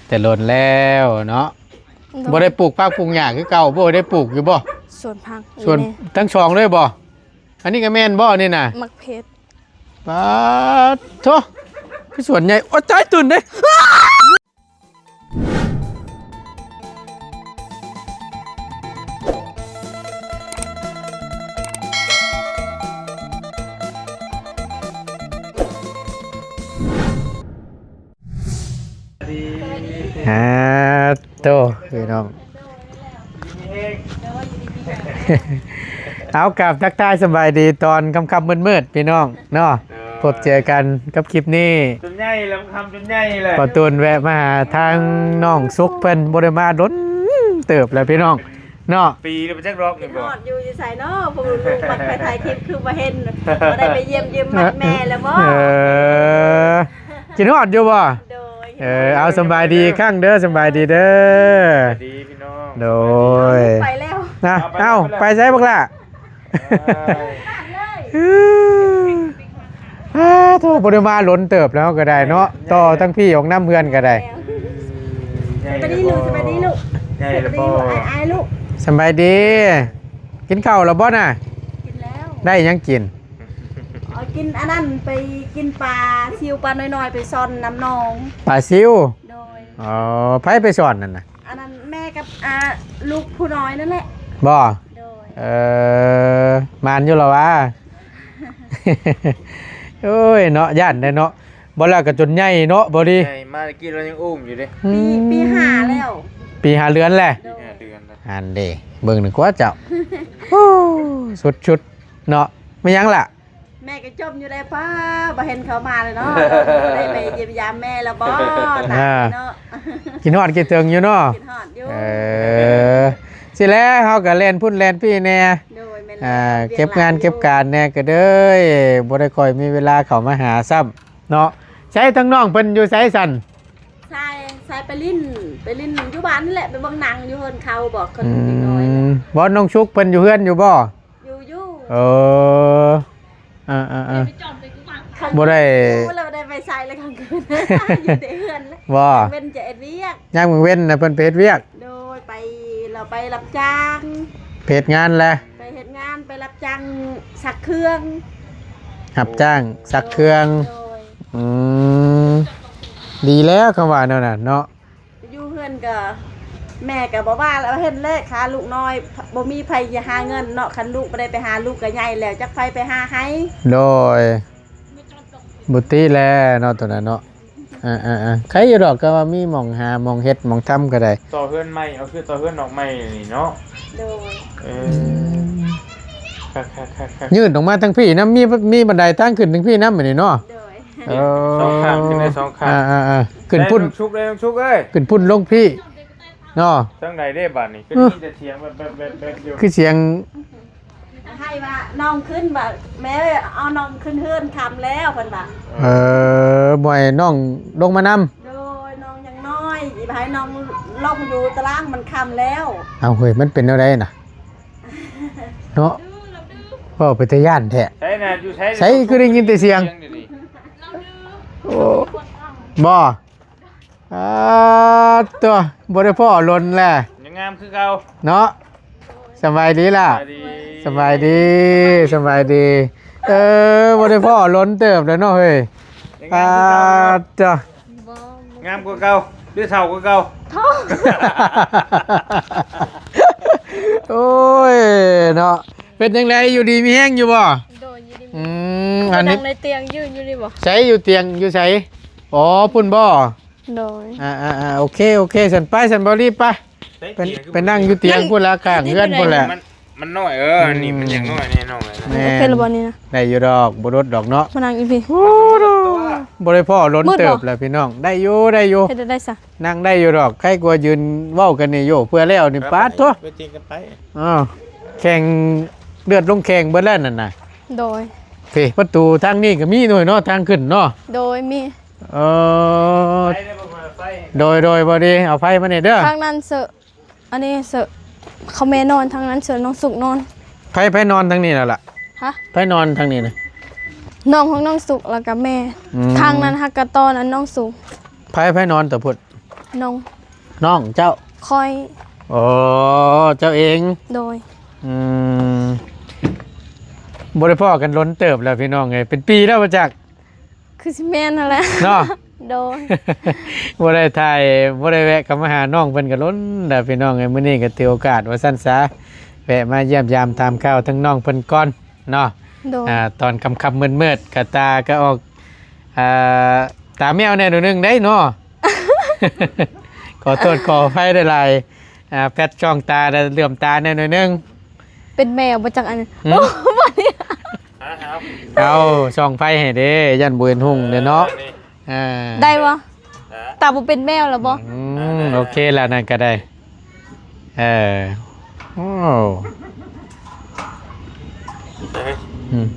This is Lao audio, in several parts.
ແຕ່ດົນແລ້ວເນາະ. ໂດຍ ບໍ່ໄດ້ປູກຜັກປູກຫຍ້າຄືເກົ່າບໍ່? ໄດ້ປູກຢູ່ບໍ່? ສວນຜັກ ສວນ ນີ້ແມ່ນ ທັງສອງເລີຍບໍ່? ອັນນີ້ກໍແມ່ນບໍ່ນີ້ນະ? ໝາກເຜັດ. ປາດໂທ້ ຄືສວນໃຫຍ່. ໂອ້ຍ ຕາຍ ຕື່ນເດ້. ຮາໂຕ ພີ່ນ້ອງ ເອົາ ກາບທັກທາຍສະບາຍດີຕອນຄ່ຳໆມືດໆ ພີ່ນ້ອງເນາະ. ໂດຍ ພົບເຈີກັນກັບຄລິບນີ້ ຈົນໃຫຍ່ແລ້ວ ຄ່ຳຈົນໃຫຍ່ແລ້ວ ປະຕູນແວະມາຫາທາງນ້ອງສຸກເພິ່ນ ບໍ່ໄດ້ມາດົນເຕີບແລ້ວ ພີ່ນ້ອງເນາະ. ປີແລ້ວບໍ່ຈັກດອກນີ້ບໍ່ ຄິດຮອດຢູ່ ຢູ່ໃສເນາະ? ພວກລູກມັກໄປຖ່າຍຄລິບຄືບໍ່ເຫັນ ບໍ່ໄດ້ໄປຢ້ຽມຢືມໝັດແມ່ແລ້ວບໍ່? ເອີ ຄິດຮອດຢູ່ບໍ່? ໂດຍ ເອີ ເອົາ ສະບາຍດີອີກຄັ້ງເດີ ສະບາຍດີເດີ ສະບາຍດີພີ່ນ້ອງ ໂດຍ ໄປແລ້ວນະ. ເອົາ ເອົາ ໄປແລ້ວ ໄປໃສບັກຫຼ້າ? ເອີ ອາ ໂທ້ ບໍ່ໄດ້ມາດົນເຕີບແລ້ວກໍໄດ້ເນາະ ຕໍ່ທັງພີ້ອອກນຳເຮືອນກໍໄດ້. ສະບາຍດີລູກ ສະບາຍດີລູກ ໃຫຍ່ແລ້ວບໍ່? ສະບາຍດີລູກ ອ້າຍໆລູກ ສະບາຍດີ. ກິນເຂົ້າແລ້ວບໍ່ນະ? ກິນແລ້ວ. ໄດ້ຫຍັງກິນ? ເອົາ ກິນອັນນັ້ນ ໄປກິນປາຊິວ ປານ້ອຍໆ ໄປຊ່ອນນ້ຳໜອງ ປາຊິວ. ໂດຍ ອໍ ໃຜໄປຊ່ອນນັ້ນນະ? ອັນນັ້ນແມ່ກັບ ອ່າ ລູກຜູ້ນ້ອຍນັ້ນແຫຼະ ບໍ່? ໂດຍ ເອີ ໝານຢູ່ລະຫວາ? ໂອ້ຍເນາະ ຢ້ານແດ່ເນາະ ບໍ່ແລ້ວກໍຈົນໃຫຍ່ເນາະ ບໍ່ດີ ໃຫຍ່ມາ ຕະກີ້ລາວຍັງອຸ້ມຢູ່ເດ້. ອືມ ປີ ປີຫ້າແລ້ວ ປີຫ້າເດືອນແຫຼະ. ໂດຍ ປີຫ້າເດືອນແລ້ວ ຫັ້ນເດ້ ເບິ່ງໜຶ່ງກວ່າເຈົ້າ ໂອ້ ສຸດໆເນາະ. ແມ່ນຫຍັງລະ? ແມ່ກໍຈົ່ມຢູ່ໄດ໋ ປ້າ ບໍ່ເຫັນເຂົາມາເລີຍເນາະ ໄດ້ໄປຢ້ຽມຢາມແມ່ແລ້ວບໍ່? ຕາຍເນາະ ຄິດຮອດຄິດເຖິງຢູ່ເນາະ ຄິດຮອດຢູ່. ເອີ ຊິແລ້ວ ເຮົາກໍແລ່ນພຸ້ນແລ່ນພີ້ແດ່ ໂດຍ ແມ່ນແລ້ວ ອ່າ ວຽກ ເກັບງານເກັບການແດ່ ກໍເລີຍບໍ່ໄດ້ຄ່ອຍມີເວລາເຂົ້າມາຫາຊ້ຳເນາະ. ໃສທາງນ້ອງເພິ່ນຢູ່ໃສຊັ້ນ? ສາຍ ສາຍໄປຫຼິ້ນ ໄປຫຼິ້ນຢູ່ບ້ານນີ້ແຫຼະ ໄປເບິ່ງໜັງຢູ່ເຮືອນເຂົາ ບອກຄົນ ອືມ ເດັກນ້ອຍ. ບໍ່ ນ້ອງສຸກເພິ່ນຢູ່ເຮືອນຢູ່ບໍ່? ຢູ່ ຢູ່ ເອີ ເອີໆໆ ບໍ່ໄດ້ ບໍ່ໄດ້ໄປໃສເລີຍກາງຄືນ ຢູ່ແຕ່ເຮືອນແຫຼະ ບໍ່ ເວັນຈະເຮັດວຽກ ຍາມກາງເວັນນະເພິ່ນໄປເຮັດວຽກ. ໂດຍ ໄປ ລາວໄປຮັບຈ້າງ ໄປເຮັດງານແຫຼະ ໄປເຮັດງານ ໄປຮັບຈ້າງຊັກເຄື່ອງ ຮັບຈ້າງຊັກເຄື່ອງ. ໂດຍ ອືມ ດີແລ້ວ ຄຳວ່າແນວນັ້ນເນາະ. ຢູ່ເຮືອນກໍ ແມ່ກໍບໍ່ວ່າແລ້ວ ເຫັນແຫຼະ ຂ້າລູກນ້ອຍ ບໍ່ມີໃຜຈະຫາເງິນເນາະ ຄັນລູກບໍ່ໄດ້ໄປຫາ ລູກກໍໃຫຍ່ແລ້ວ ຈັກໃຜໄປຫາໃຫ້. ໂດຍ ບໍ່ຕິແລເນາະ ໂຕນັ້ນເນາະ. ອ່າໆໆ ໃຄຢູ່ດອກ ກໍວ່າມີໝ່ອງຫາ ໝ່ອງເຮັດ ໝ່ອງທຳກໍໄດ້. ຕໍ່ເຮືອນໃໝ່ ເອົາຄືຕໍ່ເຮືອນນອກໃໝ່ນີ້ເນາະ. ໂດຍ ເອີ ອືມ ຄັກໆໆໆ ຍື່ນອອກມາທາງພີ້ນຳ ມີ ມີບັນໄດທາງຂຶ້ນທາງພີ້ນຳ ອັນນີ້ເນາະ. ໂດຍ ເອີ ສອງຂ້າງ ຂຶ້ນໄດ້ສອງຂ້າງ ອ່າໆໆ ຂຶ້ນພຸ້ນ ໄດ້ນ້ອງສຸກ ໄດ້ນ້ອງສຸກເອີຍ ຂຶ້ນພຸ້ນລົງພີ້ເນາະ. ທາງໃດເດ້ບາດນີ້ ຄື ເອີ ມີແຕ່ສຽງແບບໆໆຢູ່ ຄືສຽງ ໃຫ້ວ່ານ້ອງຂຶ້ນ ວ່າແມ່ເອີຍ ເອົານ້ອງຂຶ້ນເຮືອນຄ່ຳແລ້ວ ເພິ່ນວ່າ. ເອີ ບໍ່ໃຫ້ນ້ອງລົງມານຳ. ໂດຍ ນ້ອງຍັງນ້ອຍ ຊິໃຫ້ນ້ອງລົງຢູ່ຕາລາງ ມັນຄ່ຳແລ້ວ. ເອົາເຮີ້ຍ ມັນເປັນແນວໃດນະ ເນາະ ເວົ້າເປັນຕາຢ້ານແທ້. ໃສນະ ຢູ່ໃສ ໃສຄືໄດ້ຍິນແຕ່ສຽງ? ໂອ້ ບໍ່ ອ່າ ຕົວະ ບໍ່ໄດ້ພໍ້ດົນແຫຼະ ຍັງງາມຄືເກົ່າເນາະ. ສະບາຍດີລະ ສະບາຍດີ ສະບາຍດີ ສະບາຍດີ. ເອີ ບໍ່ໄດ້ພໍ້ດົນເຕີບແລ້ວເນາະເຮີ້ຍ. ຍັງງາມຄືເກົ່າ ອ່າ ຕົວະ ງາມກວ່າເກົ່າ ຫຼືເຖົ້າກວ່າເກົ່າ? ໂອ້ຍເນາະ ເປັນຈັ່ງໃດ ຢູ່ດີມີແຮງຢູ່ບໍ່? ໂດຍ ຢູ່ດີມີແຮງ. ອືມ ອັນນີ້ ນັ່ງໃນຕຽງ ຢືນຢູ່ນີ້ບໍ່? ໃສ ຢູ່ຕຽງຢູ່ໃສ? ອໍ ພຸ້ນບໍ່? ໂດຍ ອ່າໆໆ ໂອເຄ ໂອເຄ ຊັ້ນໄປ ຊັ້ນບໍ່ລີບໄປ ໄປ ໄປນັ່ງຢູ່ຕຽງພຸ້ນລະ ຂ້າງເຮືອນພຸ້ນແຫຼະ. ມັນ ມັນນ້ອຍ ເອີ ອືມ ນີ້ມັນຍັງນ້ອຍແນ່ນອນເລີຍນະ. ແມ່ນ ໂອເຄແລ້ວບໍ່ນີ້ນະ? ໄດ້ຢູ່ດອກ ບໍ່ດົດດອກເນາະ ມານັ່ງຢູ່ພີ້. ໂອ້ ບໍ່ໄດ້ພໍ້ດົນເຕີບແລ້ວພີ່ນ້ອງ. ໄດ້ຢູ່ ໄດ້ຢູ່ ເຮັດໄດ້ຊະ ນັ່ງໄດ້ຢູ່ດອກ ໄຄກວ່າຢືນເວົ້າກັນນີ້ໂຢ ເພື່ອແລ້ວນີ້ ເອີ ປາດໂທ້ ໄປເຖິງກັນໄປ. ອ້າວ ແຂ່ງເລືອດລົງແຂ່ງເບິດແລ້ວນັ້ນນະ. ໂດຍ ພີ້ ປະຕູທາງນີ້ກໍມີໜ່ວຍເນາະ ທາງຂຶ້ນເນາະ. ໂດຍ ມີ ເອີ ໄປເດີ ບໍ່ໄປ ໂດຍ ໂດຍ ບໍ່ດີ ເອົາໄຟມານີ້ເດີ ທາງນັ້ນເຊີ ອັນນີ້ເຊີ ເຂົາແມ່ນອນ ທາງນັ້ນເຊີ ນ້ອງສຸກນອນ. ໃຜ ໃຜນອນທາງນີ້ລະລະ? ຮະ? ໃຜນອນທາງນີ້ນະ? ນ້ອງຂອງນ້ອງສຸກ ແລ້ວກໍແມ່. ອືມ ທາງນັ້ນຫາກະຕອນອັນນ້ອງສຸກ. ໃຜ ໃຜນອນແຕ່ພຸ້ນ? ນ້ອງ ນ້ອງເຈົ້າ ຂ້ອຍ ອໍ ເຈົ້າເອງ ໂດຍ ອືມ ບໍ່ໄດ້ພໍ້ກັນດົນເຕີບແລ້ວພີ່ນ້ອງເອີຍ ເປັນປີແລ້ວບໍ່ຈັກ ຄືຊິແມ່ນຫັ້ນແຫຼະເນາະ ໂດຍ ບໍ່ໄດ້ຖ່າຍ ບໍ່ໄດ້ແວະເຂົ້າມາຫານ້ອງເພິ່ນກໍດົນແລ້ວພີ່ນ້ອງເອີຍ ມື້ນີ້ກໍຖືໂອກາດວ່າຊັ້ນຊະ ແວະມາຢ້ຽມຢາມຖາມຂ່າວທາງນ້ອງເພິ່ນກ່ອນເນາະ ໂດຍ ອ່າ ຕອນຄ່ຳໆມືດໆ ກະຕາກໍອອກ ອ່າ ຕາແມວແດ່ໜ້ອຍໜຶ່ງໄດ໋ເນາະ ຂໍໂທດຂໍອະໄພຫຼາຍໆ ອ່າ ແພັດຊ່ອງຕາແລ້ວເຫຼື້ອມຕາແດ່ໜ້ອຍໜຶ່ງ ເປັນແມວບໍ່ຈັກອັນ ຫືມ ໂອ້ ບໍ່ໄດ້ ເອົາ ສ່ອງໄຟໃຫ້ເດ້ ຢ້ານບໍ່ເຫັນຮຸ່ງເດ້ເນາະ ເອີ ນີ້ ອ່າ ໄດ້ບໍ່? ຕາບໍ່ເປັນແມວແລ້ວບໍ່? ອືມ ໂອເຄລະ ນັ້ນກໍໄດ້ ເອີ ໂອ້ ອືມ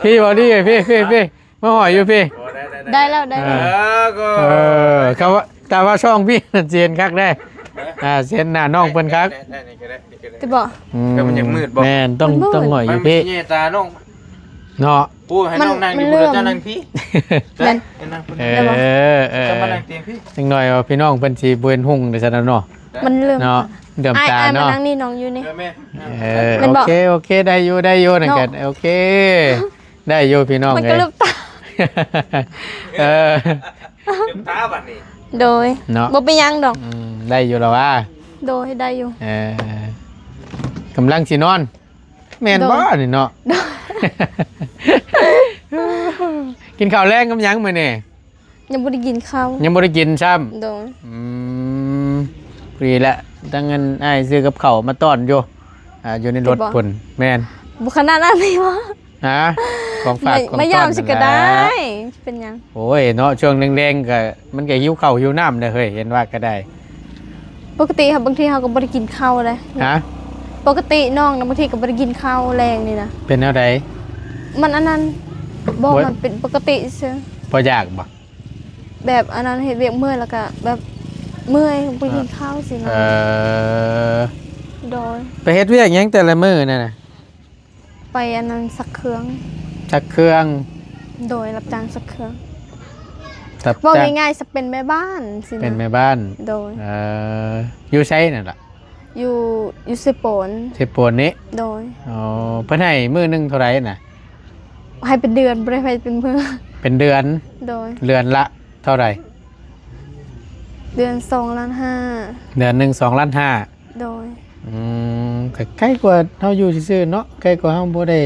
ພີ່ບໍ່ດີ ພີ່ ພີ່ ພີ່ ມາຫ້ອຍຢູ່ພີ້ ໄດ້ແລ້ວ ໄດ້ແລ້ວ ເອີ ເອີ ຄຳວ່າ ແຕ່ວ່າຊ່ອງພີ້ນັ້ນຊິເຫັນຄັກເດ້ ເອີ ອ່າ ຊິເຫັນໜ້ານ້ອງເພິ່ນຄັກ ໄດ້ ໄດ້ ນີ້ກໍໄດ້ ນີ້ກໍໄດ້ ຕິບໍ່? ອືມ ກໍມັນຍັງມືດບໍ່? ແມ່ນ ຕ້ອງ ມັນມືດ ຕ້ອງຫ້ອຍຢູ່ພີ້ ມັນແຍງຕານ້ອງ ເນາະ ໂອ້ຍ ໃຫ້ນ້ອງນັ່ງຢູ່ພຸ້ນ ເຈົ້ານັ່ງພີ້ ແມ່ນ ໃຫ້ນັ່ງພຸ້ນ ເອີ ເອີ ເຈົ້າມານັ່ງຕຽງພີ້ ຈັກໜ້ອຍວ່າພີ່ນ້ອງເພິ່ນຊິບໍ່ເຫັນຮຸ່ງເດ້ຊັ້ນເນາະ ມັນເລີ່ມ ເນາະ ເລີ່ມຕາເນາະ ອ້າຍ ອ້າຍມານັ່ງນີ້ ນ້ອງຢູ່ນີ້ ເອີ ແມ່ນ ເອີ ແມ່ນບໍ່? ໂອເຄ ໂອເຄ ໄດ້ຢູ່ ໄດ້ຢູ່ ນັ້ນກໍ ເນາະ ໂອເຄ ໄດ້ຢູ່ພີ່ນ້ອງ ມັນກໍເອີຍ ລືມຕາ ເອີ ລືມຕາບັດນີ້ ໂດຍ ເນາະ ບໍ່ເປັນຫຍັງດອກ ອືມ ໄດ້ຢູ່ລະວ່າ ໂດຍ ໄດ້ຢູ່ ເອີ ກຳລັງຊິນອນ ແມ່ນບໍ່ ໂດຍ ນີ້ເນາະ ໂດຍ ກິນເຂົ້າແລງກັບຫຍັງມື້ນີ້? ຍັງບໍ່ໄດ້ກິນເຂົ້າ ຍັງບໍ່ໄດ້ກິນຊ້ຳ ໂດຍ ອືມ ພໍດີລະ ທັງອັນອ້າຍຊື້ກັບເຂົ້າມາຕ້ອນຢູ່ ອ່າ ຢູ່ໃນລົດພຸ້ນ ແມ່ນ ບໍ່ຂະໜາດນັ້ນເດວະ ຮະ ຂອງຝາກ ມາ ຂອງ ມາຢາມຊິກໍໄດ້ ເປັນຫຍັງ ໂອ້ຍເນາະ ຊ່ວງແລງໆ ກໍ ມັນກໍຫິວເຂົ້າຫິວນ້ຳເດ້ເຮີ້ຍ ເຫັນວ່າກໍໄດ້ ປົກກະຕິເຮົາ ບາງທີເຮົາກໍບໍ່ໄດ້ກິນເຂົ້າເດ້ ຮະ ປົກກະຕິນ້ອງນະ ບາງທີກໍບໍ່ໄດ້ກິນເຂົ້າແລງນີ້ນະ ເປັນແນວໃດ? ມັນອັນນັ້ນ ບໍ່ ມັນເປັນປົກກະຕິຊື່ ບໍ່ຢາກບໍ່? ແບບອັນນັ້ນ ເຮັດວຽກເມື່ອຍ ແລ້ວກໍແບບເມື່ອຍ ບໍ່ໄດ້ກິນເຂົ້າຊີ້ນະ ເອີ ໂດຍ ໄປເຮັດວຽກຫຍັງແຕ່ລະມື້ນັ້ນນະ? ໄປອັນນັ້ນ ຊັກເຄື່ອງ ຊັກເຄື່ອງ ໂດຍ ຮັບຈ້າງຊັກເຄື່ອງ ເວົ້າງ່າຍໆ ຊະ ເປັນແມ່ບ້ານຊີ້ນະ ເປັນແມ່ບ້ານ ໂດຍ ເອີ ຢູ່ໃສນັ້ນລະ? ຢູ່ ຢູ່ເຊໂປນ ເຊໂປນນີ້ ໂດຍ ອໍ ເພິ່ນໃຫ້ມື້ໜຶ່ງເທົ່າໃດນະ? ໃຫ້ເປັນເດືອນ ບໍ່ໄດ້ໃຫ້ເປັນມື້ ເປັນເດືອນ ໂດຍ ເດືອນລະເທົ່າໃດ? ເດືອນສອງລ້ານຫ້າ ເດືອນໜຶ່ງສອງລ້ານຫ້າ ໂດຍ ອືມ ກໍໃກ້ກວ່າເຮົາຢູ່ຊື່ໆເນາະ ໃກ້ກວ່າເຮົາບໍ່ໄດ້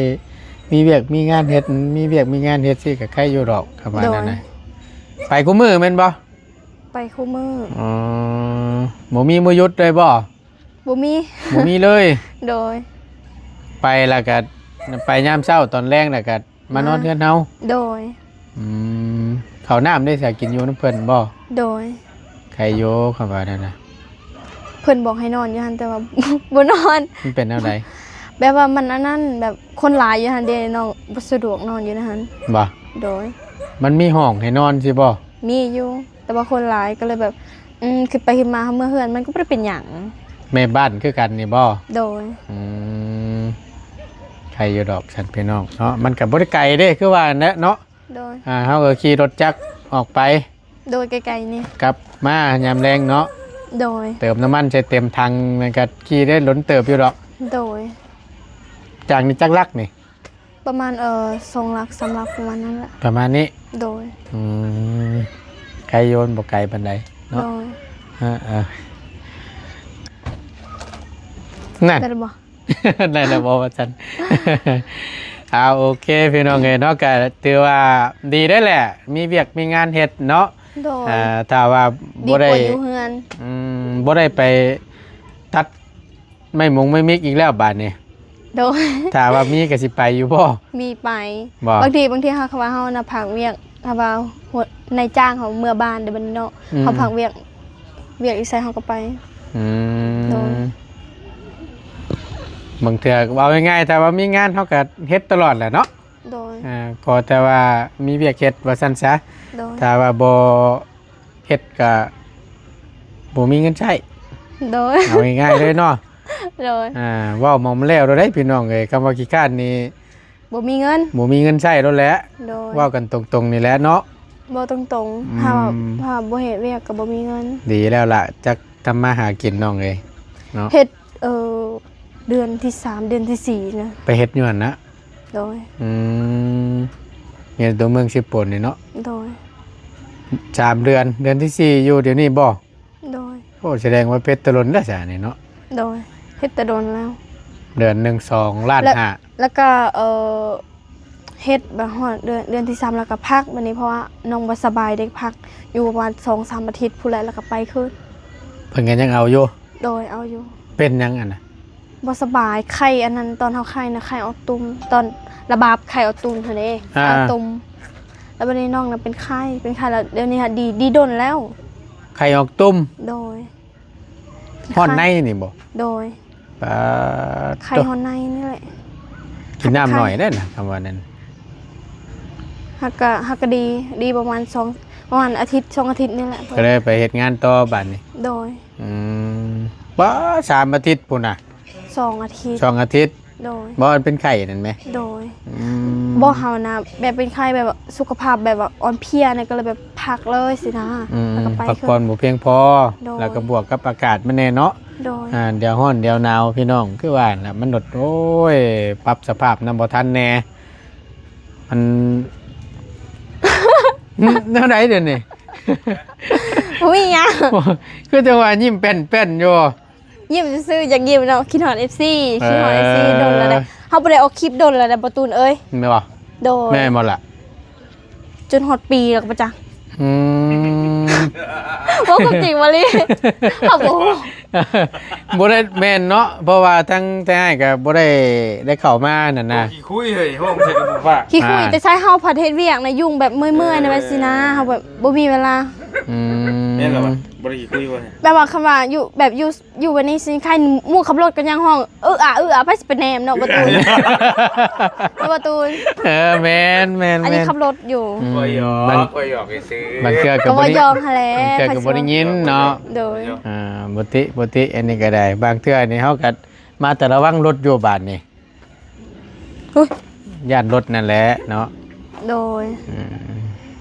ມີວຽກມີງານເຮັດ ມີວຽກມີງານເຮັດຊີ້ກໍໃກ້ຢູ່ດອກ ຄຳວ່ານັ້ນນະ ໂດຍ ໄປຄູ່ມື້ແມ່ນບໍ່? ໄປຄູ່ມື້ ອໍ ບໍ່ມີມື້ຢຸດເລີຍບໍ່? ບໍ່ມີ ບໍ່ມີເລີຍ ໂດຍ ໄປແລ້ວກໍໄປຍາມເຊົ້າ ຕອນແລງແລ້ວກໍມານອນເຮືອນເຮົາ ໂດຍ ອືມ ເຂົ້ານ້ຳເດ້ ສາກິນຢູ່ນຳເພິ່ນບໍ່? ໂດຍ ໄຄຢູ່ ຄຳວ່ານັ້ນນະ ເພິ່ນບອກໃຫ້ນອນຢູ່ຫັ້ນ ແຕ່ວ່າ ບໍ່ນອນ ມັນເປັນແນວໃດ? ແບບວ່າມັນອັນນັ້ນ ແບບຄົນຫຼາຍຢູ່ຫັ້ນເດ້ ນ້ອງບໍ່ສະດວກນອນຢູ່ໃນຫັ້ນ ບໍ່? ໂດຍ ມັນມີຫ້ອງໃຫ້ນອນຊິບໍ່? ມີຢູ່ ແຕ່ວ່າຄົນຫຼາຍ ກໍເລີຍແບບ ອືມ ຄິດໄປຄິດມາ ເຮົາເມືອເຮືອນມັນກໍບໍ່ໄດ້ເປັນຫຍັງ ແມ່ບ້ານຄືກັນນີ້ບໍ່? ໂດຍ ອືມ ໃຄຢູ່ດອກຊັ້ນພີ່ນ້ອງເນາະ ມັນກໍບໍ່ໄດ້ໄກເດ້ ຄືວ່ານັ້ນແຫຼະເນາະ ໂດຍ ອ່າ ເຮົາກໍຂີ່ລົດຈັກອອກໄປ ໂດຍ ໄກໆນີ້ ກັບມາຍາມແລງເນາະ ໂດຍ ເຕີມນ້ຳມັນໃສ່ເຕັມຖັງ ແມ່ນກໍຂີ່ໄດ້ດົນເຕີບຢູ່ດອກ ໂດຍ ຈາກນີ້ຈັກຫຼັກນີ້? ປະມານ ເອີ ສອງຫຼັກ ສາມຫຼັກ ປະມານນັ້ນແຫຼະ ປະມານນີ້ ໂດຍ ອືມ ໄກຢູ່ ບໍ່ໄກປານໃດເນາະ ໂດຍ ເອີໆ ນັ້ນ ໄດ້ແລ້ວບໍ່? ໄດ້ແລ້ວບໍ່ວ່າຊັ້ນ ອ່າ ໂອເຄ ພີ່ນ້ອງເອີຍເນາະ ກໍຖືວ່າດີໄດ້ແຫຼະ ມີວຽກມີງານເຮັດເນາະ ໂດຍ ອ່າ ຖ້າວ່າບໍ່ໄດ້ ດີກວ່າຢູ່ເຮືອນ ອືມ ບໍ່ໄດ້ໄປຕັດ ໄມ້ມົງໄມ້ມິກອີກແລ້ວບາດນີ້ ໂດຍ ຖ້າວ່າມີກໍຊິໄປຢູ່ບໍ່? ມີໄປ ບໍ່ ບາງທີ ບາງທີເຮົາ ເຂົາວ່າເຮົານະ ພັກວຽກ ເຮົາວ່າຫົວ ນາຍຈ້າງເຮົາເມືອບ້ານເດ້ບັດນີ້ເນາະ ອືມ ເຮົາພັກວຽກ ວຽກຢູ່ໃສເຮົາກໍໄປ ອືມ ໂດຍ ບາງເທື່ອເວົ້າງ່າຍໆ ຖ້າວ່າມີງານເຮົາກໍເຮັດຕະຫຼອດແຫຼະເນາະ ໂດຍ ອ່າ ຂໍແຕ່ວ່າມີວຽກເຮັດວ່າຊັ້ນຊະ ໂດຍ ຖ້າວ່າບໍ່ ເຮັດກະບໍ່ມີເງິນໃຊ້ ໂດຍ ເອົາງ່າຍໆເລີຍເນາະ ໂດຍ ອ່າ ເວົ້າໝ່ອງມັນແລ້ວໂລດເດ້ພີ່ນ້ອງເອີຍ ຄຳວ່າຂີ້ຄ້ານນີ້ ບໍ່ມີເງິນ ບໍ່ມີເງິນໃຊ້ໂລດແຫຼະ ໂດຍ ເວົ້າກັນຕົງໆນີ້ແຫຼະເນາະ ເວົ້າຕົງໆ ອືມ ຖ້າວ່າ ຖ້າບໍ່ເຮັດວຽກກໍບໍ່ມີເງິນ. ດີແລ້ວລະ ຈັກທຳມາຫາກິນນ້ອງເອີຍເນາະ. ເຮັດ ເອີ ເດືອນທີສາມ ເດືອນທີສີ່ນະ. ໄປເຮັດຢູ່ຫັ້ນນະ? ໂດຍ. ອືມ ຢູ່ຕົວເມືອງເຊໂປນນີ້ເນາະ? ໂດຍ. ສາມເດືອນ ເດືອນທີສີ່ຢູ່ດຽວນີ້ບໍ່? ໂດຍ. ໂອ້ ສະແດງວ່າເຮັດແຕ່ດົນແລ້ວຊະນີ້ເນາະ? ໂດຍ ເຮັດແຕ່ດົນແລ້ວ. ເດືອນໜຶ່ງສອງລ້ານຫ້າ ແລ້ວກໍ ເອີ ເຮັດແບບຮອດເດືອນ ເດືອນທີສາມແລ້ວກໍພັກ ບາດນີ້ເພາະວ່ານ້ອງບໍ່ສະບາຍເດ້ ພັກຢູ່ປະມານສອງສາມອາທິດພຸ້ນແຫຼະ ແລ້ວກໍໄປຄືນ. ເພິ່ນກໍຍັງເອົາຢູ່? ໂດຍ ເອົາຢູ່. ເປັນຫຍັງຫັ້ນນະ? ບໍ່ສະບາຍ ໄຂ້ອັນນັ້ນ ຕອນເຮົາໄຂ້ນະ ໄຂ້ອອກຕຸ່ມ ຕອນລະບາບໄຂ້ອອກຕຸ່ມຫັ້ນເດ້. ອ່າ ໄຂ້ອອກຕຸ່ມ ແລ້ວບາດນີ້ນ້ອງນະເປັນໄຂ້ ເປັນໄຂ້ແລ້ວ ດຽວນີ້ຫາດີ ດີດົນແລ້ວ. ໄຂ້ອອກຕຸ່ມ? ໂດຍ. ຮອດໃນນີ້ບໍ່? ໂດຍ. ປາດ ໄຂ້ຮອດໃນນີ້ແຫຼະ. ກິນນ້ຳໜ້ອຍເດ້ນະ ຄຳວ່ານັ້ນ. ຫາກກະ ຫາກກະດີ ດີປະມານສອງ ປະມານອາທິດສອງອາທິດນີ້ແຫຼະ ກໍເລີຍໄປເຮັດງານຕໍ່ບາດນີ້. ໂດຍ. ອືມ ປາດ ສາມອາທິດພຸ້ນນະ? ສອງອາທິດ. ສອງອາທິດ? ໂດຍ. ບໍ່ເປັນໄຂ້ນັ້ນແມ? ໂດຍ. ອືມ ບໍ່ ເຮົານະ ແບບເປັນໄຂ້ແບບວ່າສຸຂະພາບແບບວ່າອ່ອນເພຍນະ ກໍເລີຍແບບພັກເລີຍຊີ້ນະ. ອືມ ແລ້ວກໍໄປ ພັກຜ່ອນບໍ່ພຽງພໍ. ໂດຍ. ແລ້ວກໍບວກກັບອາກາດມັນແດ່ເນາະ. ໂດຍ. ອ່າ ດຽວຮ້ອນດຽວໜາວ ພີ່ນ້ອງ ຄືວ່າຫັ້ນລະ ມັນໂດດ ໂອ້ຍ ປັບສະພາບນຳບໍ່ທັນແດ່. ມັນ ແນວໃດດຽວນີ້? ບໍ່ມີຫຍັງ. ຄືຈັ່ງວ່າຍິ້ມແປ້ນໆຢູ່. ຍິ້ມຊື່ໆ ຢາກຍິ້ມເນາະ ຄິດຮອດເອັຟຊີ ເອີ ຄິດຮອດເອັຟຊີດົນແລ້ວເດ້. ເຮົາບໍ່ໄດ້ອອກຄລິບດົນແລ້ວເດ້ ບໍ່ຕູນເອີຍ ແມ່ນບໍ່? ໂດຍ. ແມ່ນບໍ່ລະ? ຈົນຮອດປີແລ້ວກໍບໍ່ຈັກ. ອືມ ເວົ້າຄວາມຈິງບໍ່ລີ ເຮົາບໍ່ຮູ້ ບໍ່ໄດ້ແມ່ນເນາະ ເພາະວ່າທັງແຕ່ອ້າຍກໍບໍ່ໄດ້ ໄດ້ເຂົ້າມານັ້ນນະ. ໂອ້ ຂີ້ຄຸຍເຮີ້ຍ ໂຮມໃສ່ກັບໝູ່ພາກ ຂີ້ຄຸຍ. ອ່າ ແຕ່ໃຊ້ເຮົາພັດເຮັດວຽກນະ ຫຍຸ້ງແບບເມື່ອຍໆ ນະ ແມ່ນຊິນະ ເຮົາແບບບໍ່ມີເວລາ. ອືມ ແມ່ນແລ້ວ ບໍ່ໄດ້ຂີ້ຄຸຍບໍ່? ແບບວ່າຄຳວ່າຢູ່ ແບບຢູ່ ຢູ່ແບບນີ້ຊິໄຄ ໝູ່ຂັບລົດກໍຍັງຮ້ອງ ເອີອາ ເອີອາ ໃຜຊິໄປແນມເນາະ ບໍ່ຕູນ ບໍ່ຕູນ. ເອີ ແມ່ນໆໆ ອັນນີ້ຂັບລົດຢູ່. ອືມ ຂ້ອຍຫຍອກ ຂ້ອຍຫຍອກຊື່ໆ ບາງເທື່ອກໍບໍ່ໄດ້ ກໍວ່າຫຍອກຫັ້ນແຫຼະ ບາງເທື່ອກໍບໍ່ໄດ້ຍິນເນາະ. ໂດຍ. ອ່າ ບໍ່ຕິ ບໍ່ຕິ ອັນນີ້ກໍໄດ້ ບາງເທື່ອນີ້ເຮົາກໍມາແຕ່ລະວັງລົດຢູ່ບາດນີ້. ອຸ້ຍ ຢ້ານລົດນັ້ນແຫຼະເນາະ. ໂດຍ. ອືມ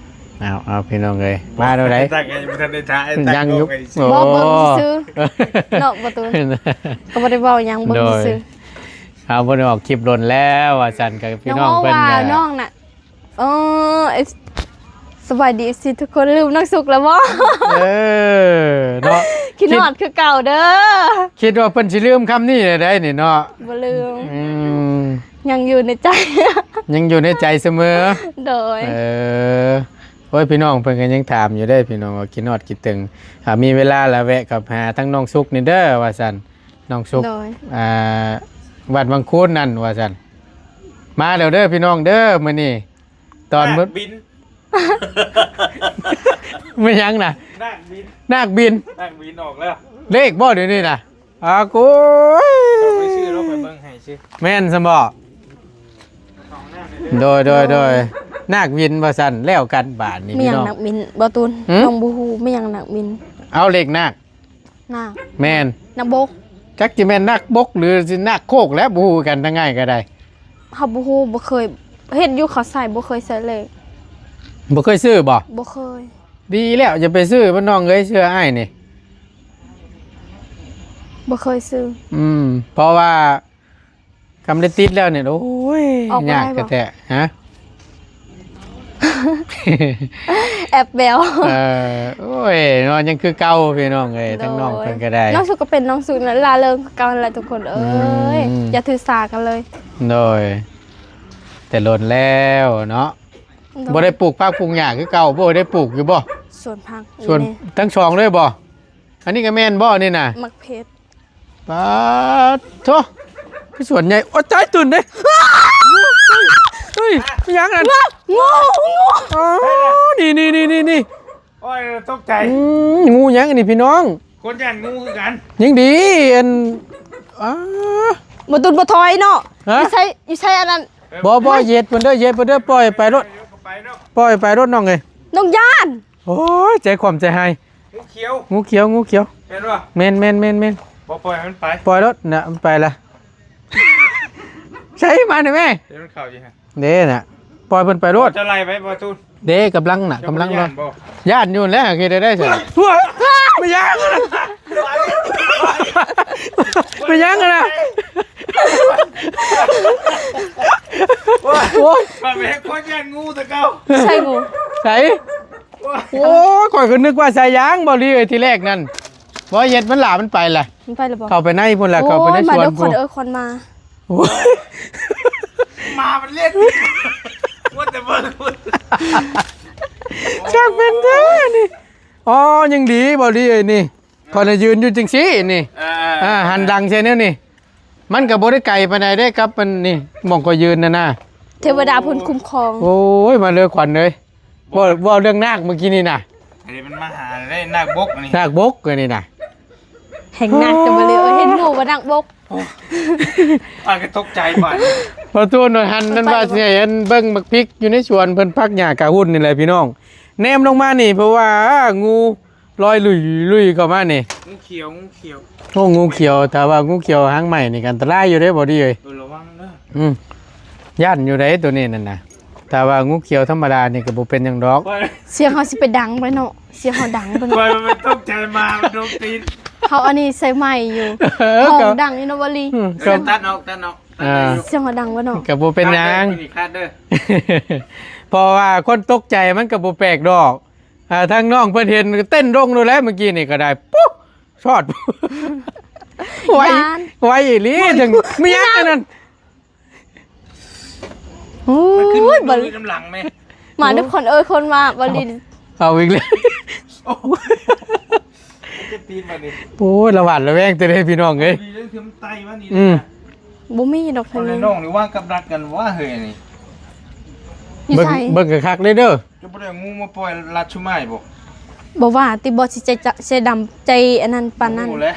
ເອົາ ເອົາ ພີ່ນ້ອງເອີຍ ມາແນວໃດ? ຕັ້ງໃຫ້ບໍ່ທັນໄດ້ຖ່າຍ ຍັງຢູ່ ໂອ້ ບໍ່ ເບິ່ງຊື່ໆ ເນາະ ບໍ່ຕູນ ກໍບໍ່ໄດ້ເວົ້າຫຍັງ ເບິ່ງຊື່ໆ. ເຮົາບໍ່ໄດ້ອອກຄລິບດົນແລ້ວວ່າຊັ້ນ ກັບພີ່ນ້ອງເພິ່ນ ນ້ອງວ່າ ກໍ ນ້ອງນະ ອໍ ເອັຟ ສະບາຍດີເອັຟຊີທຸກຄົນ ລືມນ້ອງສຸກແລ້ວບໍ່? ເອີ ເນາະ ຄິດຮອດຄືເກົ່າເດີ. ຄິດວ່າເພິ່ນຊິລືມຄຳນີ້ໄດ້ນີ້ເນາະ. ບໍ່ລືມ. ອືມ ຍັງຢູ່ໃນໃຈ ຍັງຢູ່ໃນໃຈສະເໝີ. ໂດຍ. ເອີ ໂອ້ຍ ພີ່ນ້ອງເພິ່ນກໍຍັງຖາມຢູ່ເດ້ ພີ່ນ້ອງວ່າຄິດຮອດຄິດເຖິງ ຖ້າມີເວລາລະແວະເຂົ້າຫາທາງນ້ອງສຸກນີ້ເດີ ວ່າຊັ້ນ ນ້ອງສຸກ. ໂດຍ. ອ່າ ວັດວັງຄູນນັ້ນ ວ່າຊັ້ນ. ມາແລ້ວເດີພີ່ນ້ອງເດີ ມື້ນີ້ ຕອນມື້ ນາກບິນ ແມ່ນຫຍັງນະ? ນາກບິນ ນາກບິນ ນາກບິນອອກແລ້ວ. ເລກບໍ່ດຽວນີ້ນະ? ອາ ໂກຍ ເຈົ້າໄປຊື້ ເຮົາໄປເບິ່ງໃຫ້ຊື່. ແມ່ນຊັ້ນບໍ່? ໂດຍ ໂດຍ ໂດຍ ນາກບິນວ່າຊັ້ນ. ແລ້ວກັນບາດນີ້ ແມ່ນຫຍັງ ພີ່ນ້ອງ ນາກບິນ ບໍ່ຕູນ? ຫື? ນ້ອງບໍ່ຮູ້ ແມ່ນຫຍັງນາກບິນ? ເອົາ ເລກນາກ. ນາກ ແມ່ນ ນາກບົກ. ຈັກຊິແມ່ນນາກບົກ ຫຼື ຊິນາກໂຄກແຫຼະ ບໍ່ຮູ້ຄືກັນ ທາງອ້າຍກໍໄດ້. ເຮົາບໍ່ຮູ້ ບໍ່ເຄີຍເຮັດຢູ່ເຂົາໃສ່ ບໍ່ເຄີຍໃສ່ເລກ. ບໍ່ເຄີຍຊື້ບໍ່? ບໍ່ເຄີຍ. ດີແລ້ວ ຢ່າໄປຊື້ ພີ່ນ້ອງເອີຍ ເຊື່ອອ້າຍນີ້ ບໍ່ເຄີຍຊື້. ອືມ ເພາະວ່າ ຄຳໄດ້ຕິດແລ້ວນີ້ ໂອ້ຍ ອອກບໍ່ໄດ້ບໍ່? ຍາກແທ້ໆ ຮະ? ແອບແບວ ເອີ ໂອ້ຍ ເນາະ ຍັງຄືເກົ່າ ພີ່ນ້ອງເອີຍ. ໂດຍ. ທາງນ້ອງເພິ່ນກໍໄດ້ ນ້ອງສຸກກໍເປັນນ້ອງສຸກນັ້ນ ລ່າເລີງຄືເກົ່ານັ້ນແຫຼະທຸກຄົນເອີຍ. ອືມ ຢ່າຖືສາກັນເລີຍ. ໂດຍ ແຕ່ດົນແລ້ວເນາະ. ໂດຍ. ບໍ່ໄດ້ປູກຜັກປູກຫຍ້າຄືເກົ່າບໍ່? ໄດ້ປູກຢູ່ບໍ່? ສວນຜັກ ສວນ ນີ້ ທັງສອງເລີຍບໍ່? ອັນນີ້ກໍແມ່ນບໍ່ນີ້ນະ? ໝາກເຜັດ. ປາດໂທ້ ຄືສວນໃຫຍ່. ໂອ້ຍ ຕາຍຕື່ນເດ້. ເຮີ້ຍ ອີຫຍັງນັ້ນ? ງູ ງູ ອໍ ນີ້ໆໆໆ. ໂອ້ຍ ຕົກໃຈ. ອືມ ງູຫຍັງອັນນີ້ພີ່ນ້ອງ? ຄົນຢ້ານງູຄືກັນ. ຍັງດີ ອັນ ອ້າ ບໍ່ຕຸນບໍ່ຖອຍເນາະ. ຮະ? ຢູ່ໃສ ຢູ່ໃສອັນນັ້ນ? ບໍ່ ບໍ່ ເອີ ເຢັດເພິ່ນເດີ ເຢັດເພິ່ນເດີ. ປ່ອຍໄປໂລດ ໄປເນາະ ປ່ອຍໄປໂລດນ້ອງເອີຍ. ນ້ອງຢ້ານ. ໂອ້ຍ ໃຈຄວາມໃຈຮ້າຍ. ງູຂຽວ ງູຂຽວ ງູຂຽວ. ແມ່ນບໍ່? ແມ່ນ ແມ່ນ ແມ່ນ ແມ່ນ. ບໍ່ ປ່ອຍໃຫ້ມັນໄປ ປ່ອຍໂລດນະ ມັນໄປລະ. ໃສ່ມາໜ່ອຍແມ່. ເດ້ນະ ປ່ອຍເພິ່ນໄປໂລດ. ຈະໄລ່ໄປບໍ່ຕູນ? ເດ້ ກຳລັງນະ ກຳລັງລອຍ. ຢ້ານບໍ່? ຢ້ານຢູ່ແລ້ວ ເຮັດໄດ້ໃສ? ໂອ້ຍ ແມ່ນຫຍັງນະ? ແມ່ນຫຍັງນະ? ໂອ້ຍ ຂ້ອຍແມ່ນຄົນຢ້ານງູແຕ່ເກົ່າ. ໃສ່ງູ ໃສ? ໂອ້ຍ ຂ້ອຍກໍນຶກວ່າສາຍຢາງ ບໍ່ລີເອີຍ ທີແລກນັ້ນ. ບໍ່ເຮັດມັນຫຼາ ມັນໄປລະ ມັນໄປແລ້ວບໍ່? ເຂົ້າໄປໃນພຸ້ນລະ ໂອ້ຍ ເຂົ້າໄປໃນສວນ ມາເດີຄົນເອີຍ ຄົນມາ. ໂອ້ຍ ໝາມັນເຫຼັ້ນ ມັວແຕ່ເບິ່ງພຸ້ນ. ຊ່າງເປັນແທ້ນີ້. ອໍ ຍັງດີ ບໍ່ດີເອີຍນີ້ ຂ້ອຍນະຢືນຢູ່ຈັ່ງຊີ້ນີ້. ອ່າ ອ່າ ຫັນຫຼັງໃສ່ແນວນີ້ ມັນກໍບໍ່ໄດ້ໄກປານໃດເດ້ ກັບມັນນີ້ ໝ່ອງຂ້ອຍຢືນນັ້ນນະ. ເທວະດາເພິ່ນຄຸ້ມຄອງ. ໂອ້ຍ ມາເລີຍຂວັນເອີຍ. ເວົ້າ ເວົ້າເລື່ອງນາກມື້ກີ້ນີ້ນະ. ອັນນີ້ມັນມາຫາໄດ້ນາກບົກອັນນີ້ ນາກບົກອັນນີ້ນະ. ແຫ່ງນາກຈະບໍ່ເລີຍ ເອີ ເຫັນໝູ່ວ່ານາກບົກ. ໂອ້ ປາກໍຕົກໃຈບາດນີ້. ບໍ່ຕູນວ່າຫັ້ນ ມັນວ່າຊິໃຫ້ອັນເບິ່ງໝາກພິກຢູ່ໃນສວນເພິ່ນ ຜັກຫຍ້າກາຫຸ່ນນີ້ແຫຼະພີ່ນ້ອງ. ແນມລົງມານີ້ ເພາະວ່າງູລອຍລຸຍໆເຂົ້າມານີ້. ງູຂຽວ ງູຂຽວ. ໂອ້ ງູຂຽວ ຖ້າວ່າງູຂຽວຫາງໄມ້ນີ້ກໍອັນຕະລາຍຢູ່ເດ້ ບໍ່ດີເອີຍ. ເອີ ລະວັງເດີ. ອືມ ຢ້ານຢູ່ເດ້ໂຕນີ້ນັ້ນນະ. ຖ້າວ່າງູຂຽວທຳມະດານີ້ກໍບໍ່ເປັນຫຍັງດອກ. ສຽງເຮົາຊິໄປດັງໄປເນາະ ສຽງເຮົາດັງໄປເນາະ. ຂ້ອຍມັນຕົກໃຈໝາມັນດົກຕີນ. ເຮົາອັນນີ້ໃສ່ໄມຢູ່ ເອີ ຮ້ອງດັງຢູ່ເນາະ ບໍ່ລີ. ອືມ ຕັດອອກ ຕັດອອກ ຕັດອອກ. ອ່າ ສຽງເຮົາດັງໄປເນາະ ກໍບໍ່ເປັນຫຍັງ ຕັດເດີ ເພາະວ່າຄົນຕົກໃຈມັນກໍບໍ່ແປກດອກ. ອ່າ ທາງນ້ອງເພິ່ນເຫັນກໍເຕັ້ນລົງໂລດແຫຼະ ມື້ກີ້ນີ້ກໍໄດ້ ປຸ້ ຊອດ ໄວ ຢ້ານ ໄວອີ່ຫຼີ. ໂອ້ຍ ຈັ່ງ ມີຫຍັງອັນນັ້ນ? ໂອ້ຍ ມັນຂຶ້ນ ໂອ້ຍ ບໍ່ ນຳຫຼັງແມ່ ມາທຸກຄົນເອີຍ ຄົນມາບໍ່ລິນ. ເອົາອີກແລ້ວ ໂອ້ຍ ເຈັບຕີນບາດນີ້. ໂອ້ຍ ລະຫວາດລະແວງແຕ່ເດ້ພີ່ນ້ອງເອີຍ. ດີເດ້ ຄືມັນໄຕ່ມານີ້ ອືມ ນະ ບໍ່ມີດອກ ເອົາແລ້ວ ທາງນີ້ ນ້ອງນີ້ວາງກັບດັກກັນວ່າເຮີ້ຍນີ້. ຢູ່ໃສ? ເບິ່ງ ເບິ່ງຄັກໆເດ້ເດີ. ຈະບໍ່ໄດ້ເອົາງູມາປ່ອຍລັດຊຸມາຍບໍ່? ບໍ່ວ່າຕິ ບໍ່ຊິໃຈ ໃຈດຳໃຈອັນນັ້ນປານນັ້ນ. ຮູ້ແລ້ວ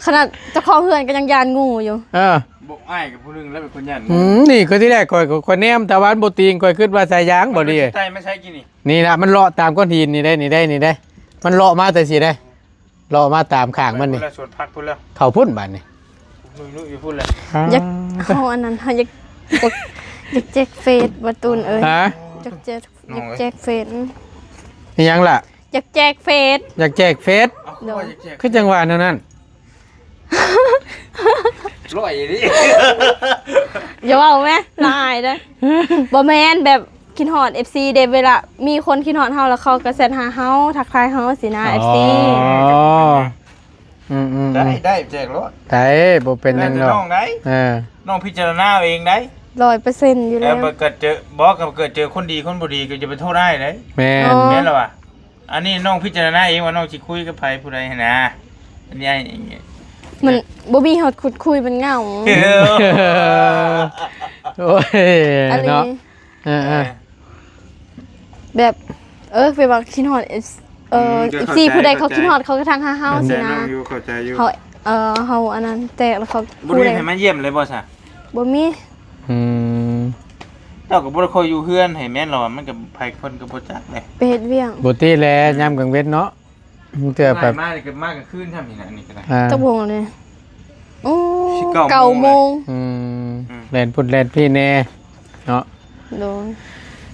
ຂະໜາດເຈົ້າຂອງເຮືອນກໍຍັງຢ້ານງູຢູ່. ເອີ ບອກອ້າຍກັບຜູ້ໜຶ່ງແລ້ວເປັນຄົນຢ້ານງູ. ອືມ ນີ້ຄືທີແລກຂ້ອຍ ຂ້ອຍແນມຕາວານບໍ່ຕີງ ຂ້ອຍຄິດວ່າສາຍຢາງບໍ່ດີ. ໄຕ່ມາໃສ່ກີ້ນີ້. ນີ້ລະ ມັນເລາະຕາມກ້ອນຫີນນີ້ໄດ໋ ນີ້ໄດ໋ ນີ້ໄດ໋ ມັນເລາະມາແຕ່ຊີ້ໄດ໋. ເລາະມາຕາມຂ້າງມັນນີ້ ໄປພຸ້ນແລ້ວ ສວນຜັກພຸ້ນແລ້ວ ເຂົ້າພຸ້ນບາດນີ້. ນຸ້ຍໆຢູ່ພຸ້ນແຫຼະ. ອ່າ ຢາກ ເຮົາອັນນັ້ນ ເຮົາຢາກ ຢາກແຈກເຟສ ບໍ່ຕູນເອີຍ. ຮະ? ຢາກແຈກ ຢາກແຈກເຟສ. ອີຫຍັງລະ? ຢາກແຈກເຟສ ຢາກແຈກເຟສ. ໂດຍ ຄືຈັ່ງວ່າແນວນັ້ນ. ຮ້ອຍອີ່ຫຼີ. ຢ່າເວົ້າແມະ ລະອາຍເດີ້. ບໍ່ແມ່ນ ແບບ ຄິດຮອດເອັຟຊີເດ້ ເວລາມີຄົນຄິດຮອດເຮົາ ແລ້ວເຂົາກໍແຊັດຫາເຮົາ ທັກທາຍເຮົາຊີ້ນະ ອໍ ເອັຟຊີ. ອືມໆໆ ໄດ້ ໄດ້ ແຈກໂລດ ໄດ້ ບໍ່ເປັນຫຍັງດອກ. ແລ້ວແຕ່ນ້ອງໄດ໋ ເອີ ນ້ອງພິຈາລະນາເອົາເອງໄດ໋. ຮ້ອຍເປີເຊັນຢູ່ແລ້ວ. ເອີ ເກີດເຈີ ບໍ່ ກໍເກີດເຈີຄົນດີຄົນບໍ່ດີ ກໍຢ່າໄປໂທດອ້າຍໄດ໋. ແມ່ນ ອໍ ແມ່ນລະວະ. ອັນນີ້ນ້ອງພິຈາລະນາເອງວ່ານ້ອງຊິຄຸຍກັບໃຜຜູ້ໃດຫັ້ນນະ. ອັນນີ້ອ້າຍ ມັນບໍ່ມີເຮົາຂຸດຄຸຍ ມັນເຫງົາ. ໂອ້ຍ ເນາະ ເອີໆ ເອີ ແບບ ເອີ ແບບວ່າຄິດຮອດ ເອີ ອືມ ເອັຟຊີ ກໍເຂົ້າໃຈ ຜູ້ໃດເຂົາ ເຂົ້າໃຈ ຄິດຮອດ ເຂົາກໍທັກຫາເຮົາຊີ້ນະ. ເຂົ້າໃຈຢູ່ ເຂົ້າໃຈຢູ່. ເຮົາ ເອີ ເຮົາອັນນັ້ນແຕກແລ້ວເຂົາ ບໍ່ໄດ້ໃຫ້ມາຢ້ຽມເລີຍບໍ່ຊະ? ບໍ່ມີ. ອືມ ເຈົ້າກໍບໍ່ໄດ້ຄ່ອຍຢູ່ເຮືອນໃຫ້ແມ່ນລະ ມັນກໍໃຜເພິ່ນກໍບໍ່ຈັກເດ້ ໄປເຮັດວຽກ. ບໍ່ຕິແລ ຍາມກາງເວັນເນາະ ເທື່ອແບບ ມານີ້ກໍມາກາງຄືນຊ້ຳນີ້ນະ ອັນນີ້ກໍໄດ້. ອ່າ ຈັກໂມງແລ້ວນີ້? ໂອ້ ສິບເກົ້າ ເກົ້າໂມງ. ໂມງ. ອືມ ອືມ ແລ່ນພຸ້ນແລ່ນພີ້ແດ່ເນາະ. ໂດຍ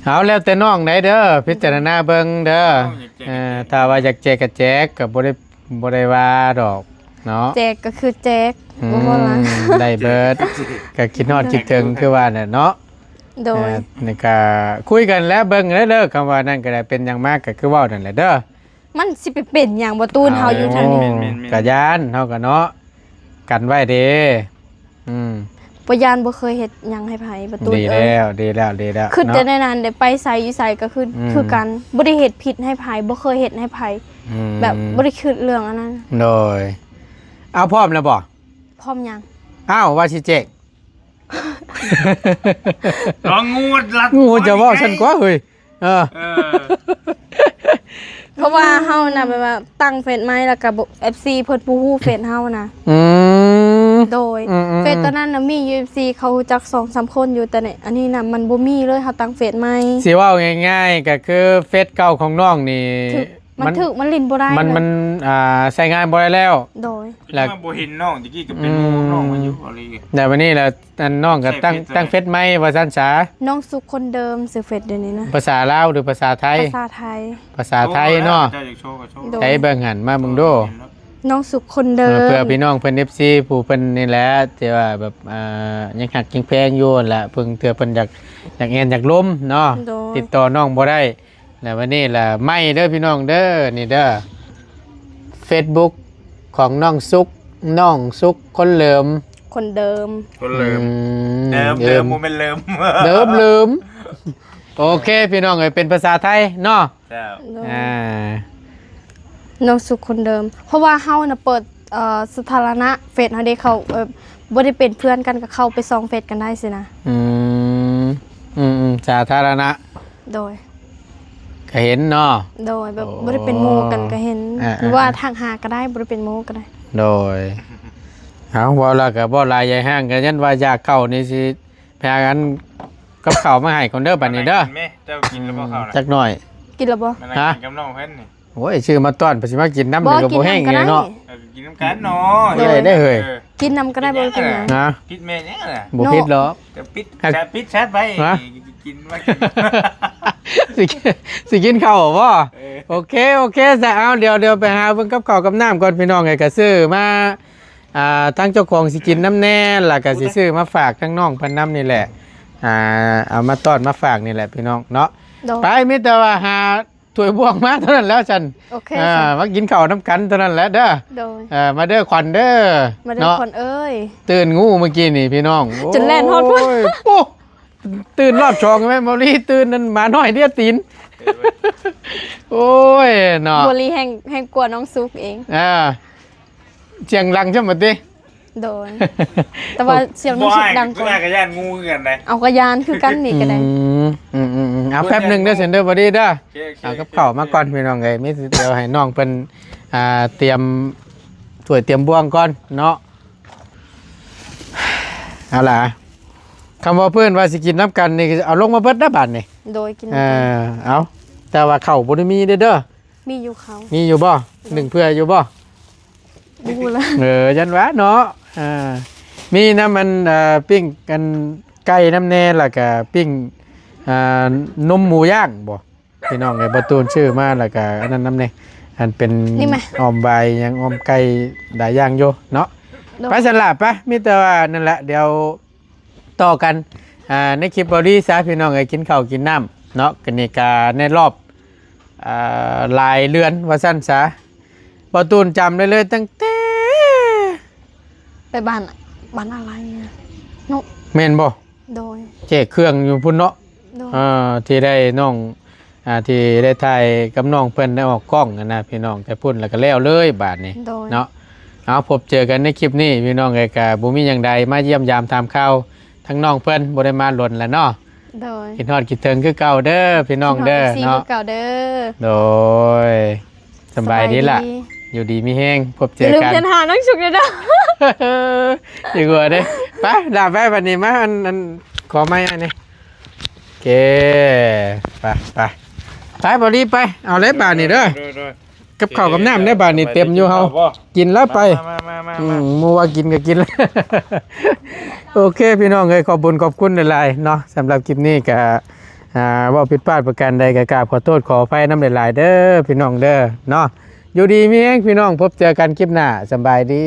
ເອົາ ແລ້ວແຕ່ນ້ອງໄດ໋ເດີ ພິຈາລະນາເບິ່ງເດີ. ເອີ ຖ້າວ່າຢາກແຈກກໍແຈກ ກໍບໍ່ໄດ້ ບໍ່ໄດ້ວ່າດອກເນາະ ແຈກກໍຄືແຈກ. ອືມ ບໍ່ວ່າ ໄດ້ເບິດ ກໍຄິດຮອດຄິດເຖິງຄືວ່າແຫຼະເນາະ. ໂດຍ ເອີ ນີ້ກໍຄຸຍກັນແລ້ວ ເບິ່ງແລ້ວເດີ ຄຳວ່ານັ້ນກໍໄດ້ ເປັນຫຍັງມາກໍຄືເວົ້ານັ້ນແຫຼະເດີ. ມັນຊິໄປເປັນຫຍັງບໍ່ຕູນ ເຮົາຢູ່ທາງນີ້ ກໍຢ້ານ ເຮົາກໍເນາະ ກັນໄວ້ເດ້. ອືມ ບໍ່ຢ້ານ ບໍ່ເຄີຍເຮັດຫຍັງໃຫ້ໃຜ ບໍ່ຕູນ. ດີແລ້ວ ດີແລ້ວ ດີແລ້ວ ຄິດແຕ່ແນວນັ້ນເດ້ ໄປໃສຢູ່ໃສກໍຄື ອືມ ຄືກັນ ບໍ່ໄດ້ເຮັດຜິດໃຫ້ໃຜ ບໍ່ເຄີຍເຮັດໃຫ້ໃຜ. ອືມ ແບບບໍ່ໄດ້ຄິດເລື່ອງອັນນັ້ນ. ໂດຍ ເອົາ ພ້ອມແລ້ວບໍ່? ພ້ອມຫຍັງ? ອ້າວ ວ່າຊິແຈກ ລອງງວດລັດ ງູຈະເວົ້າຊັ້ນກວ່າເຮີ້ຍ. ເອີ ເອີ ເພາະວ່າເຮົານະ ແບບວ່າຕັ້ງເຟສໃໝ່ ແລ້ວກໍບໍ່ ເອັຟຊີ ເພິ່ນບໍ່ຮູ້ເຟສເຮົານະ. ອືມ ໂດຍ ອືມໆໆ ເຟສຕອນນັ້ນນະມີຢູ່ ເອັຟຊີ ເຂົາຮູ້ຈັກສອງສາມຄົນຢູ່ ແຕ່ໃນອັນນີ້ນະມັນບໍ່ມີເລີຍ ເຮົາຕັ້ງເຟສໃໝ່. ຊິເວົ້າງ່າຍໆ ກໍຄືເຟສເກົ່າຂອງນ້ອງນີ້ ຖືກ ມັນຖືກ ມັນຫຼິ້ນບໍ່ໄດ້ ມັນ ມັນ ອ່າ ໃຊ້ງານບໍ່ໄດ້ແລ້ວ ໂດຍ ແລ້ວ ມາບໍ່ເຫັນນ້ອງ ຕະກີ້ກໍເປັນ ອືມ ໝູ່ນ້ອງມາຢູ່ ເອີ ແລ້ວບັດນີ້ລະ ອັນ ນ້ອງກໍຕັ້ງ ໃຊ້ເຟສ ຕັ້ງເຟສໃໝ່ວ່າຊັ້ນສາ ນ້ອງສຸກຄົນເດີມ ຊື່ເຟສດຽວນີ້ນະ ພາສາລາວ ຫຼື ພາສາໄທ? ພາສາໄທ ພາສາໄທເນາະ ໂດຍ ໃຊ້ເບິ່ງຫັ້ນ ມາເບິ່ງດູ ນ້ອງສຸກຄົນເດີມ ເອີ ເພື່ອພີ່ນ້ອງເພິ່ນ ເອັຟຊີ ຜູ້ເພິ່ນນີ້ແຫຼະ ທີ່ວ່າແບບ ອ່າ ຍັງຮັກຍັງແພງຢູ່ຫັ້ນລະ ເພິ່ນ ເທື່ອເພິ່ນຢາກ ຢາກແອ່ນຢາກລົມເນາະ ໂດຍ ຕິດຕໍ່ນ້ອງບໍ່ໄດ້ ແລ້ວວັນນີ້ລະໃໝ່ເດີພີ່ນ້ອງເດີ ນີ້ເດີ ເຟສບຸກຂອງນ້ອງສຸກ ນ້ອງສຸກຄົນເລີມ ຄົນເດີມ ຄົນເລີມ ອືມ ເດີມ ເດີມ ເດີມ ບໍ່ແມ່ນເລີມ ເດີມ ເລີມ ໂອເຄ ພີ່ນ້ອງເອີຍ ເປັນພາສາໄທເນາະ ເຈົ້າ ໂດຍ ອ່າ ນ້ອງສຸກຄົນເດີມ ເພາະວ່າເຮົານະເປີດ ເອີ ສາທາລະນະເຟສເຮົາເດ້ ເຂົາ ເອີ ບໍ່ໄດ້ເປັນເພື່ອນກັນ ກໍເຂົ້າໄປສ່ອງເຟສກັນໄດ້ຊີ້ນະ ອືມ ອືມໆ ສາທາລະນະ ໂດຍ ກໍເຫັນເນາະ ໂດຍ ແບບ ໂອ້ ບໍ່ໄດ້ເປັນໝູ່ກັນກໍເຫັນ ອ່າໆໆ ຫຼືວ່າທັກຫາກໍໄດ້ ບໍ່ໄດ້ເປັນໝູ່ກໍໄດ້ ໂດຍ ເອົາ ເວົ້າແລ້ວກໍບໍ່ຫຼາຍໃຫຍ່ຫ້າງ ກໍຍັນວ່າຢາກເຂົ້ານີ້ຊິ ໄປຫາອັນກັບເຂົ້າມາໃຫ້ກ່ອນເດີ ບັດນີ້ເດີ ແມ່ ເຈົ້າກິນແລ້ວບໍ່ເຂົ້ານະ? ອືມ ຈັກໜ້ອຍ ກິນແລ້ວບໍ່? ມານັ່ງ ຮະ? ກິນກັບນ້ອງເພິ່ນນີ້ ໂອ້ຍ ຊື້ມາຕອນ ໄປຊິມາກິນນຳ ບໍ່ ນີ້ກໍບໍ່ແຫ້ງເລີຍເນາະ ເອີ ກິນນຳກັນເນາະ ເອີ ໄດ້ເຮີ້ຍ ກິນນຳກໍໄດ້ ບໍ່ເປັນຫຍັງ ຮະ? ຜິດແມ່ນຫຍັງລະ? ບໍ່ຜິດດອກ ຈະປິດ ຈະປິດແຊັດໄວ້ ຮະ? ກິນມາກິນ ຊິ ຊິກິນເຂົ້າບໍ່? ເອີ ໂອເຄ ໂອເຄ ຊະ ເອົາ ດຽວ ດຽວໄປຫາເບິ່ງກັບເຂົ້າກັບນ້ຳກ່ອນ ພີ່ນ້ອງເອີຍ ກໍຊື້ມາ ອ່າ ທາງເຈົ້າຂອງຊິກິນນຳແດ່ ແລ້ວກໍຊິຊື້ມາຝາກທາງນ້ອງເພິ່ນນຳນີ້ແຫຼະ ອ່າ ເອົາມາຕ້ອນມາຝາກນີ້ແຫຼະພີ່ນ້ອງເນາະ ໂດຍ ໄປ ມີແຕ່ວ່າຫາຖ້ວຍບ່ວງມາເທົ່ານັ້ນແຫຼະຊັ້ນ ໂອເຄ ອ່າ ຊັ້ນ ມາກິນເຂົ້ານຳກັນເທົ່ານັ້ນແຫຼະເດີ ໂດຍ ເອີ ມາເດີຂວັນເດີ ມາເດີ ເນາະ ຂວັນເອີຍ ຕື່ນງູມື້ກີ້ນີ້ພີ່ນ້ອງ ຈົນແລ່ນຮອດພຸ້ນ ໂອ້ຍ ໂອ້ ຕື່ນຮອບສອງແມ່ນບໍ່ລີ ຕື່ນນັ້ນໝານ້ອຍເລຍຕີນ ໂອ້ຍເນາະ ບໍ່ລີແຮ່ງ ແຮ່ງກວ່ານ້ອງສຸກເອງ ອ່າ ສຽງດັງຊັ້ນບັດນີ້ ໂດຍ ແຕ່ວ່າສຽງນ້ອງສຸກດັງກວ່າ ກໍຢ້ານງູຄືກັນໄດ໋ ເອົາ ກໍຢ້ານຄືກັນນີ້ກໍໄດ້ ອືມ ອືມໆໆ ເອົາແປັບໜຶ່ງເດີ ເຊັນເດີ ບໍ່ດີເດີ ໂອເຄໆ ເອົາກັບເຂົ້າມາກ່ອນ ພີ່ນ້ອງເອີຍ ມີແຕ່ດຽວໃຫ້ນ້ອງເພິ່ນ ອ່າ ຕຽມຖ້ວຍຕຽມບ່ວງກ່ອນເນາະ ເອົາລະ ຄຳວ່າເພິ່ນວ່າຊິກິນນຳກັນນີ້ ເອົາລົງມາເບິດນະບາດນີ້ ໂດຍ ກິນນຳກັນ ເອີ ເອົາ ແຕ່ວ່າເຂົ້າບໍ່ໄດ້ມີເດີ ມີຢູ່ເຂົ້າ ມີຢູ່ບໍ່? ໜຶ້ງເພື່ອຢູ່ບໍ່? ບໍ່ຮູ້ລະ ເອີ ຢ້ານວ່າເນາະ ອ່າ ມີນຳອັນ ເອີ ປີ້ງອັນໄກ່ນຳແດ່ ແລ້ວກະປີ້ງ ອ່າ ນົມໝູຍ່າງບໍ່? ພີ່ນ້ອງເອີຍ ບໍ່ຕູນຊື້ມາ ແລ້ວກະອັນນັ້ນນຳແດ່ ອັນເປັນອ້ອມຫວາຍຫຍັງ ອ້ອມໄກ່ ຫຼາຍຢ່າງຢູ່ເນາະ ໂດຍ ໄປຊັ້ນລະ ໄປ ມີແຕ່ວ່ານັ້ນລະ ດຽວຕໍ່ກັນ ອ່າ ໃນຄລິບເບົາລີຊະ ພີ່ນ້ອງເອີຍ ກິນເຂົ້າກິນນ້ຳເນາະ ກະນີ້ກະໃນລອບ ອ່າ ຫຼາຍເດືອນວ່າຊັ້ນຊະ ບໍ່ຕູນຈຳໄດ້ເລີຍ ຕັ້ງແຕ່ ໄປບ້ານ ບ້ານອາໄລເນາະ ແມ່ນບໍ່? ໂດຍ ແຈກເຄື່ອງຢູ່ພຸ້ນເນາະ ໂດຍ ອ່າ ທີ່ໄດ້ນ້ອງ ອ່າ ທີ່ໄດ້ຖ່າຍກັບນ້ອງເພິ່ນໄດ້ອອກກ້ອງຫັ້ນນະ ພີ່ນ້ອງ ແຕ່ພຸ້ນແລ້ວກໍແລ້ວເລີຍບາດນີ້ ໂດຍ ເນາະ ເອົາ ພົບເຈີກັນໃນຄລິບນີ້ ພີ່ນ້ອງເອີຍ ກໍບໍ່ມີຫຍັງໃດ ມາຢ້ຽມຢາມຖາມຂ່າວທາງນ້ອງເພິ່ນ ບໍ່ໄດ້ມາດົນແລ້ວເນາະ ໂດຍ ຄິດຮອດຄິດເຖິງຄືເກົ່າເດີ ພີ່ນ້ອງເດີ ຄິດຮອດ ເນາະ ຄືເກົ່າເດີ ໂດຍ ສະບາຍດີລະ ສະບາຍດີ ຢູ່ດີມີແຮງ ພົບເຈີກັນ ຢ່າລືມເພນຫານ້ອງສຸກເດີ ດີກວ່າເດ້ ໄປ ລາໄປບັດນີ້ ມາ ອັນ ອັນ ຂໍໄມ້ອັນນີ້ ໂອເຄ ໄປ ໄປ ໄປ ເບົາລີ ໄປ ເອົາເລີຍບາດນີ້ເດີ ໂດຍ ໂດຍ ກັບເຂົ້າກັບນ້ຳເດີບາດນີ້ ເຕັມຢູ່ເຮົາ ກິນແລ້ວໄປ ມາ ອືມ ໝູ່ວ່າກິນກໍກິນ ໂອເຄ ພີ່ນ້ອງເອີຍ ຂອບບຸນຂອບຄຸນຫຼາຍໆເນາະ ສຳລັບຄລິບນີ້ກໍ ອ່າ ເວົ້າຜິດພາດປະການໃດກໍກາບຂໍໂທດຂໍອະໄພນຳຫຼາຍໆເດີ ພີ່ນ້ອງເດີເນາະ ຢູ່ດີມີແຮງ ພີ່ນ້ອງ ພົບເຈີກັນຄລິບໜ້າ ສະບາຍດີ.